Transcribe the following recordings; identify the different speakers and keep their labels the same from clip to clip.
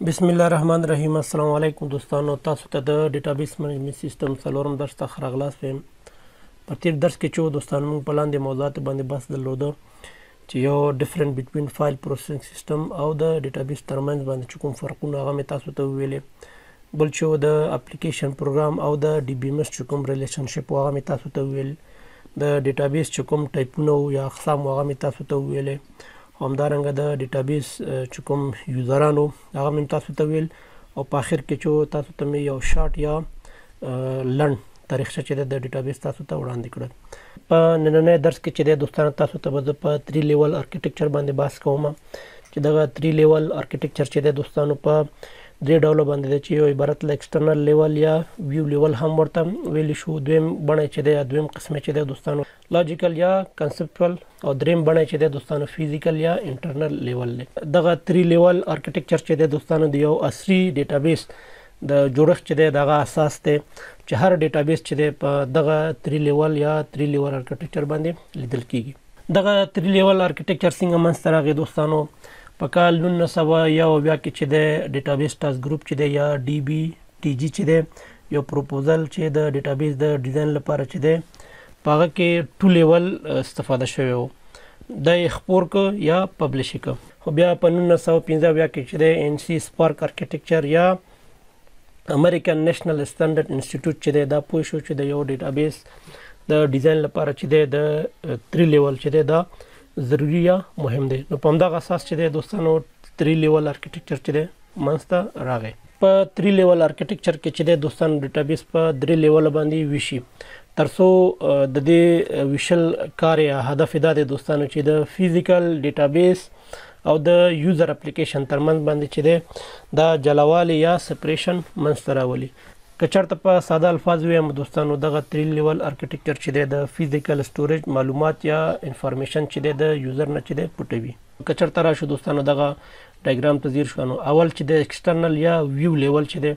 Speaker 1: بسم الله الرحمن الرحیم. السلام علیکم دوستانو، تاسو ته د database management system څلورم درس ته ښه راغلاست وایم. په تېر درس کې چې دوستانو موږ په لاندې موضوعاتو باندې بحث درلوده چې یو difference between file processing system او د database ترمنځ باندې چې کوم فرقونه هغه مې تاسو ته وویلې، بل چې د application program او د DBMS چې کوم relationship هغه مې تاسو ته وویل، د database چې کوم ټایپونه یا اقسام هغه مې تاسو ته وویلې، همدارنګه د database چې کوم یوزرانو هغه مې تاسو ته ویل، او په اخر کې چې تاسو ته مې یو short یا لنډ تاریخچه چې ده د database تاسو ته وړاندې کړل. په نننی درس کې چې دی دوستانو تاسو ته به زه په 3 level architecture باندې بحث کوم چې دغه 3 level architecture چې دی دوستانو په درې ډوله باندې دی چې یو عبارت له external level یا view level هم ورته ویلی شو، دویم بڼه چې دی یا دویم قسم چې دی دوستانو logical یا conceptual، او دریم بڼه چې دی دوستانو physical یا internal level دی. دغه 3 level architecture چې دی دوستانو د یو عصري database د جوړښت چې دی دغه اساس دی چې هر database چې دی په دغه 3 level یا 3 level architecture باندې لیدل کیږي. دغه 3 level architecture څنګه منځته راغی دوستانو؟ په کال 1971 کې چې دی database task group چې دی یا DBTG چې دی یو proposal چې د database د design لپاره چې دی په هغه کې 2 level استفاده شوی و، دا یې خپور که یا publish یې که. خو بیا په 1975 کې چې دی ANSI SPARC architecture یا American National Standard Institute چې دی دا پوه شو چې د یو database د design لپاره چې دی د 3 level چې دی دا ضروري یا مهم دی. نو په همدغه اساس چې دی دوستانو 3 level architecture چې دی منځته راغی. په 3 level architecture کې چې دی دوستانو database په 3 level باندې ویشي، ترڅو د دې ویشل کار یا هدف دا دی دوستانو چې د physical database او د user application ترمنځ باندې چې دی دا جلاوالی یا separation منځته راولي. که چېرته په ساده الفاظ ووایم دوستانو دغه 3 level architecture چې دی د physical storage معلومات یا information چې دی د user نه چې دی پټوي. که چېرته راشو دوستانو دغه ډایګرام ته ځیر شو، نو اول چې دی external یا view level چې دی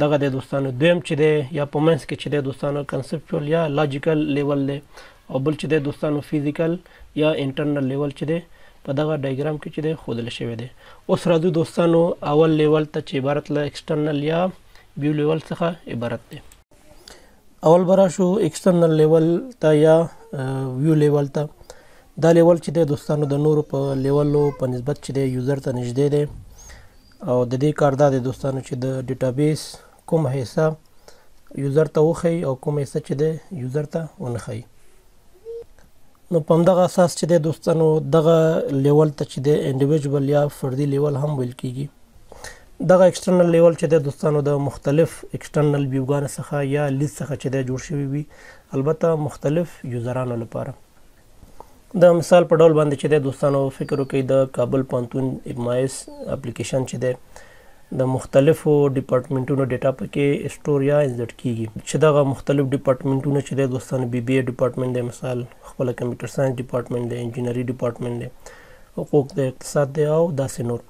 Speaker 1: دغه دی دوستانو، دویم چې دی یا په منځ کې چې دی دوستانو conceptual یا logical level دی، او بل چې دی دوستانو physical یا internal level چې دی په دغه ډایګرام کې چې دی ښودل شوی دی. اوس راځو دوستانو اول level ته چې عبارت له external یا view level څخه عبارت دی. اول به راشو external level ته یا view level ته. دا level چې دی دوستانو د نورو په لیولو په نسبت چې دی user ته نږدې دی، او د دې کار دا دی دوستانو چې د database کوم حصه user ته وښیي او کوم حصه چې دی user ته ونه ښیي. نو په همدغه اساس چې دی دوستانو دغه level ته چې دی individual یا فردي level هم ویل کیږي. دغه external level چې دی دوستانو د مختلف external ویوګانو څخه یا لیست څخه چې دی جوړ شوی وي، البته مختلف یوزرانو لپاره. د مثال په ډول باندې چې دی دوستانو فکر وکړئ د کابل پوهنتون MIS application چې دی د مختلفو ډپارټمنټونو data پکې store یا insert کیږي، چې دغه مختلف ډپارټمنټونه چې دی دوستانو BBA department دی، مثال خپله computer science department دی، انجینري ډپارټمنټ دی، حقوق دی، اقتصاد دی او داسې نور.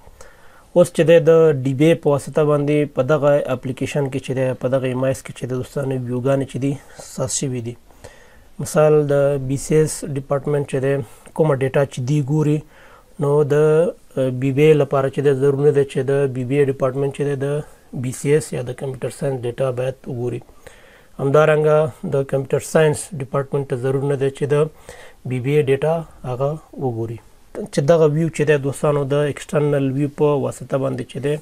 Speaker 1: اوس چې دی د DBA په واسطه باندې په دغه اپلیکیشن کې چې دی په دغه MIS کې چې دی دوستانو ویوګانې چې دي ساز شوي دي. مثال د BCS department چې دی کومه data چې دی ګوري، نو د BBA لپاره چې دی ضرور نه دی چې د BBA department چې دی د BCS یا د computer science data باید وګوري. همدارنګه د computer science department ته ضرور نه دی چې د BBA data هغه وګوري. چې دغه view چې دی دوستانو د external view په واسطه باندې چې دی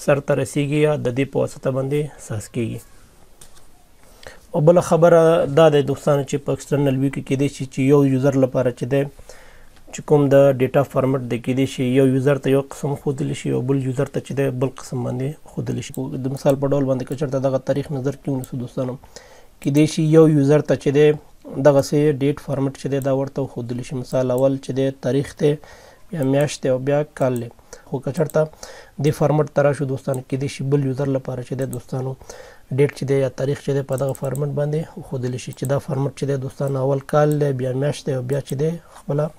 Speaker 1: سرته رسیږي یا د دې په واسطه باندې ساز کیږي. او بله خبره دا دی دوستانو چې په external view کې کیدای شي چې یو user لپاره چې دی چې کوم د data format دی کیدای شي یو user ته یو قسم ښودلی شي او بل user ته چې دی بل قسم باندې ښودلی شي. د مثال په ډول باندې که چېرته دغه تاریخ نظر کې ونیسو دوستانو، کیدای شي یو user ته چې دی دغسې date format چې دی دا ورته وښودلی شي. مثال اول چې دی تاریخ دی، بیا میاشت دی او بیا کال دی. خو که چېرته دې format ته راشو دوستانو کیدای شي بل user لپاره چې دی دوستانو date چې دی یا تاریخ چې دی په دغه format باندې وښودلی شي چې دا format چې دی دوستانو اول کال دی، بیا میاشت دی او بیا چې دی خپله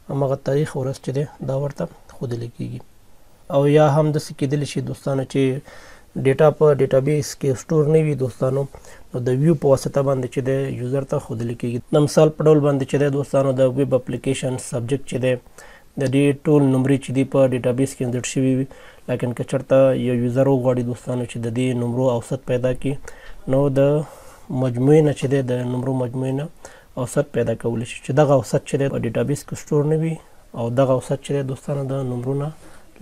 Speaker 1: هماغه تاریخ ورځ چې دی دا ورته ښودلی کیږي. او یا هم داسې کیدلی شي دوستانو چې data په database کې store نه وي دوستانو، نو د view په واسطه باندې چې دی user ته ښودل کیږي. د مثال په ډول باندې چې دی دوستانو د web application subject چې دی د دې ټول نمرې چې دی په database کې insert شوي وي، لیکن که چېرته یو user وغواړي دوستانو چې د دې نمرو اوسط پیدا کړي، نو د مجموعې نه چې دی د نمرو مجموعې نه اوسط پیدا کولی شي، چې دغه اوسط چې دی په database کې store نه وي او دغه اوسط چې دی دوستانو د نمرو نه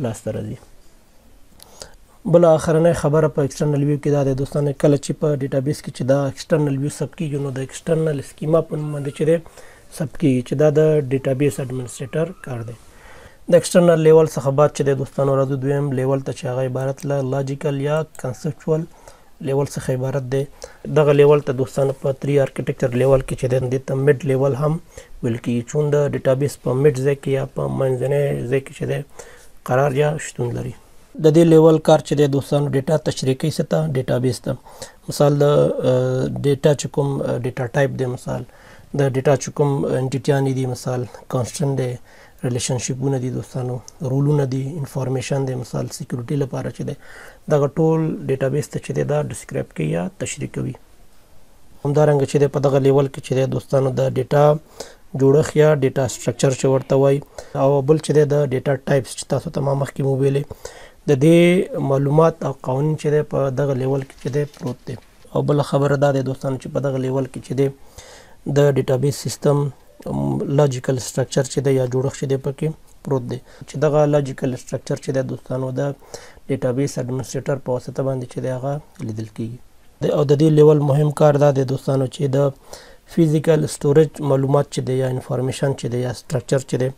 Speaker 1: لاسته راځي. بله اخرنۍ خبره په external view کې دا دی دوستانو، کله چې په database کې چې دا external view ثبت کېږي، نو د external schema په نوم باندې چې دی ثبت کېږي، چې دا د database administrator کار دی. د external level څخه بعد چې دی دوستانو راځو دویم level ته چې هغه عبارت له logical یا conceptual level څخه عبارت دی. دغه level ته دوستانو په three architecture level کې چې دی دې ته mid level هم ویل کېږي، چون د database په mid ځای کې یا په منځنۍ ځای کې چې دی قرار یا شتون لري. د دې level کار چې دی دوستانو data تشریح کوي څه ته؟ database ته. مثال د data چې کوم data type دی، مثال د data چې کوم entity یانې دي، مثال constraint دی، relationship ونه دي دوستانو، role ونه دي، information دی، مثال security لپاره چې دی دغه ټول database ته چې دی دا describe کوي یا تشریح کوي. همدارنګه چې دی په دغه level کې چې دی دوستانو د data جوړښت یا data structure چې ورته وایي، او بل چې دی د data types چې تاسو ته ما مخکې مو ویلې، د دې معلومات او قوانین چې دی په دغه level کې چې دی پروت دی. او بله خبره دا دی دوستانو چې په دغه level کې چې دی د database system logical structure چې دی یا جوړښت چې دی پکې پروت دی، چې دغه logical structure چې دی دوستانو د database administrator په واسطه باندې چې دی هغه لیدل کېږي. او د دې level مهم کار دا دی دوستانو چې د physical storage معلومات چې دی یا information چې دی یا structure چې دی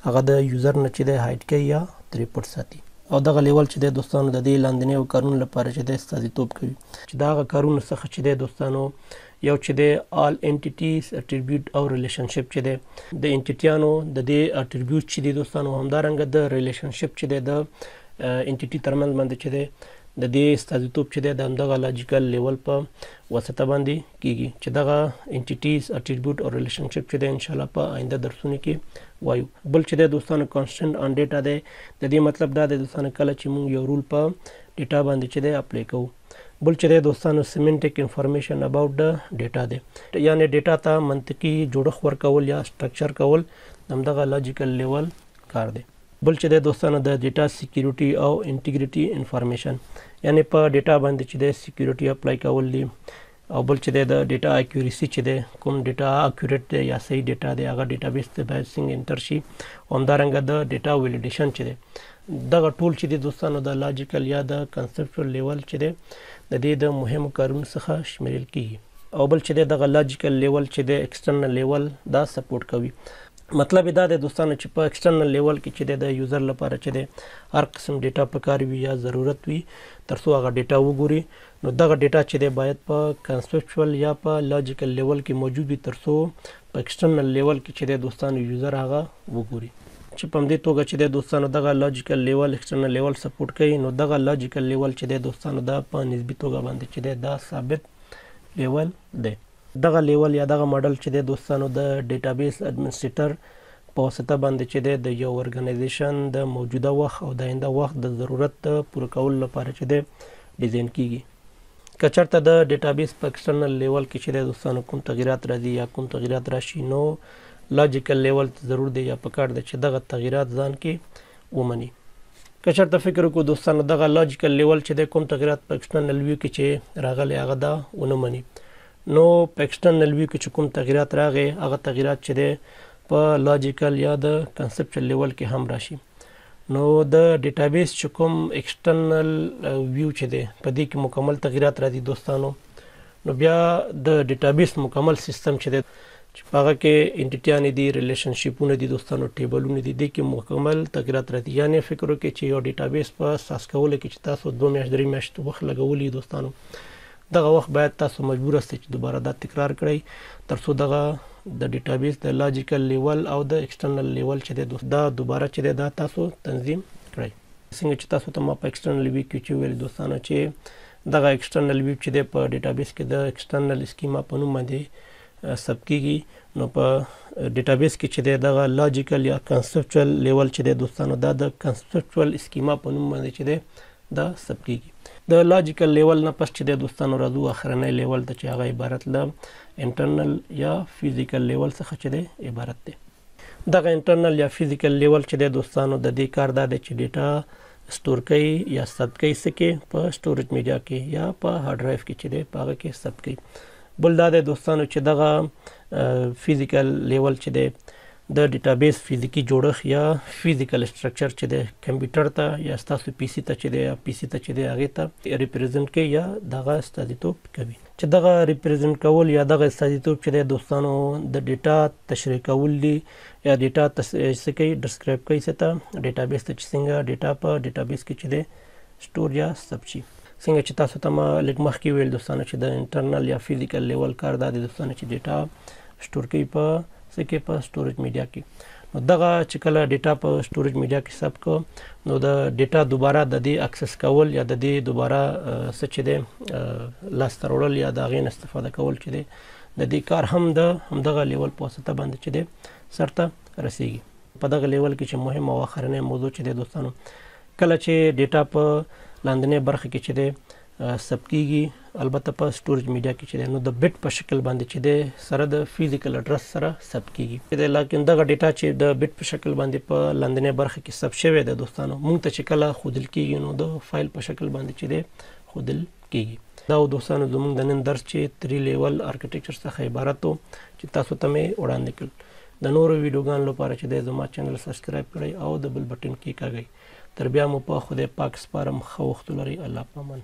Speaker 1: هغه د user نه چې دی hide کوي یا ترې پټ ساتي. او دغه level چې دی دوستانو د دې لاندنیو کارونو لپاره چې دی استازیتوب کوي، چې د هغه کارونو څخه چې دی دوستانو یو چې دی all entities attribute او relationship چې دی د entity یانو د دې attribute چې دی دوستانو، همدارنګه د relationship چې دی د entity ترمنځ باندې چې دی د دې استازیتوب چې دی د همدغه logical level په واسطه باندې کیږي، چې دغه entities attribute او relationship چې دی انشاءالله په آینده درسونو کې وایو. بل چې دی دوستانو constraint on data دی، د دې مطلب دا دی دوستانو کله چې موږ یو rule په data باندې چې دی apply کوو. بل چې دی دوستانو semantic information about the data دی، یعنې data ته منطقي جوړښت ورکول یا structure کول د همدغه logical level کار دی. بل چې دی دوستانو د data security او integrity information، یعنې په data باندې چې دی security apply کول دي. او بل چې دی د data accuracy چې دی کوم data accurate دی یا صحیح data دی هغه database ته باید څنګه enter شي. او همدارنګه د data validation چې دی دغه ټول چې دی دوستانو د logical یا د conceptual level چې دی د دې د مهمو کارونو څخه شمیرل کیږي. او بل چې دی دغه logical level چې دی external level دا support کوي. مطلب دا دی دوستانو چې په external level کې چې دی د user لپاره چې دی هر قسم data پکار وي یا ضرورت وي ترڅو هغه data وګوري، نو دغه data چې دی باید په conceptual یا په logical level کې موجود وي ترڅو په external level کې چې دی دوستانو user هغه وګوري. چې په همدې توګه چې دی دوستانو دغه logical level external level support کوي، نو دغه logical level چې دی دوستانو دا په نسبي توګه باندې چې دی دا ثابت level دی. دغه level یا دغه ماډل چې دی دوستانو د database administrator په واسطه باندې چې دی د یو organization د موجوده وخت او د آینده وخت د ضرورت د پوره کولو لپاره چې دی design کیږي. که چېرته د database په external level کې چې دی دوستانو کوم تغیرات راځي یا کوم تغیرات راشي، نو logical level ته ضرور دی یا پکار دی چې دغه تغیرات ځان کې ومني. که چېرته فکر وکړو دوستانو دغه logical level چې دی کوم تغیرات په external view کې چې راغلی هغه دا ونه مني، نو په external view کې چې کوم تغیرات راغی هغه تغیرات چې دی په logical یا د conceptual level کې هم راشي. نو د database چې کوم external view چې دی په دې کې مکمل تغیرات راځي دوستانو، نو بیا د database مکمل سیستم چې دی چې په هغه کې entity یانې دي، relationship ونه دي دوستانو، table ونه دي، دې کې مکمل تغیرات راځي. یعنې فکر وکړئ چې یو database په ساز کولو کې چې تاسو 2 میاشتې 3 میاشتې وخت لګولی دوستانو، دغه وخت باید تاسو مجبور یاستئ چې دوباره دا تکرار کړئ ترڅو دغه د database د logical level او د external level چې دی دا دوباره چې دی دا تاسو تنظیم کړئ. څنګه چې تاسو ته ما په external view کې چې ویل دوستانو چې دغه external view چې دی په database کې د external schema په نوم باندې ثبت کیږي، نو په database کې چې دی دغه logical یا conceptual level چې دی دوستانو دا د conceptual schema په نوم باندې چې دی دا ثبت کیږي. د logical level نه پس چې دی دوستانو راځو اخرنی level ته چې هغه عبارت له internal یا physical level څخه چې دی عبارت دی. دغه internal یا physical level چې دی دوستانو د دې کار دا دی چې data store کوي یا ثبت کوي څه کې په storage media کې یا په hard drive کې چې دی په هغه کې ثبت کوي. بل دا دی دوستانو چې دغه physical level چې دی د database فزیکی جوړښت یا physical structure چې دی کمپیوټر ته یا ستاسو PC ته چې دی یا PC ته چې دی هغې ته represent کوي یا دغه استازیتوب کوي. چې دغه represent کول یا دغه استازیتوب چې دی دوستانو د data تشریح کول دي یا data څه کوي describe کوي څه ته database ته چې څنګه data په database کې چې دی store یا ثبت شي. څنګه چې تاسو ته ما لږ مخکې ویل دوستانو چې د internal یا physical level کار دا دی دوستانو چې data store کوي په څه کې په storage media کې. نو دغه چې کله data په storage media کې ثبت کو نو د data دوباره د دې access کول یا د دې دوباره څه چې دی لاسته راوړل یا د هغې نه استفاده کول چې دی د دې کار هم د همدغه level په واسطه باندې چې دی سرته رسیږي. په دغه level کې چې مهم او اخرنۍ موضوع چې دی دوستانو کله چې data په لاندنۍ برخه کې چې دی ثبت کیږي البته په storage media کې چې دی نو د bit په شکل باندې چې دی سره د physical address سره ثبت کیږي. لیکن دغه data چې د bit په شکل باندې په لاندنۍ برخه کې ثبت شوی دی دوستانو مونږ ته چې کله ښودل کیږي نو د فایل په شکل باندې چې دی ښودل کیږي. دا و دوستانو زموږ د نن درس چې 3 level architecture څخه عبارت و چې تاسو ته مې وړاندې کړ. د نورو ویډیوګانو لپاره چې دی زما channel subscribe کړئ او د bell button کیکاږئ. تر بیا مو په خدای پاک سپارم. ښه وخت ولرئ. الله پامان.